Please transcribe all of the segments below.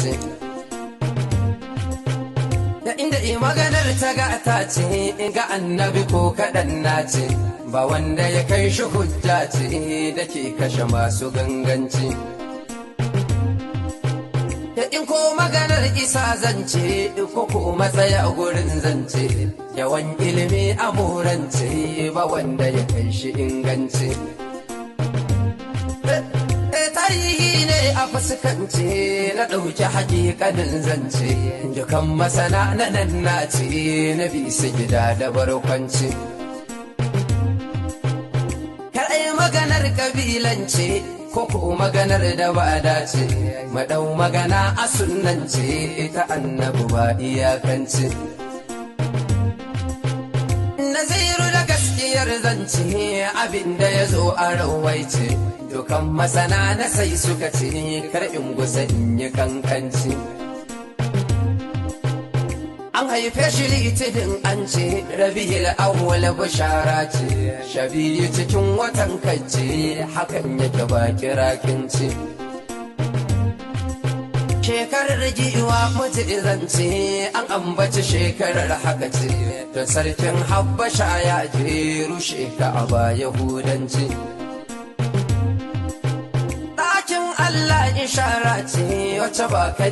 zance. Da inda i maganar ta ga ta ce ga annabi ko kaɗan na ce, ba wanda ya kai shi hujja ce da ke kashe masu ganganci. Da in ko maganar isa zance ko matsaya a gurin zance, yawan ilimi a morance ba wanda ya kai shi inganci. Tarihi ne a fuskance na ɗauki hakikanin zance, dukan masana na nan na ce na bisa gida da barkwanci. Kar ai maganar kabilance ko maganar da ba dace, madau magana a sunnance ta annabi ba iyakance. Naziru da gaskiyar zance abinda ya zo a rawaice, dukan masana na sai suka ce kar in gusa in yi kankanci. An haife shi Litinin, an ce Rabi'ul Awwal bishara ce, 12 cikin watan kacce hakan yake ba kirakinci. Shekarar giwa mutu zance an ambaci shekarar haka ce, don sarkin Habbasha ya je rushe ka a ba Yahudanci. Ɗakin Allah ishara ce wacce ba ka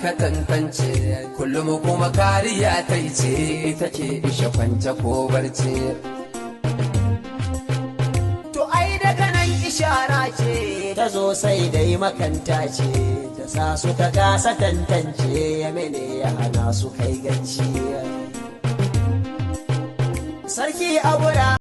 ka tantance, kullum kuma kariya ta ce take ishe kwance ko barci. To ai daga nan ishara ce ta zo, sai dai makanta ce ta sa suka kasa tantance ya mene ya hana su kai ganci. Sarki Abura.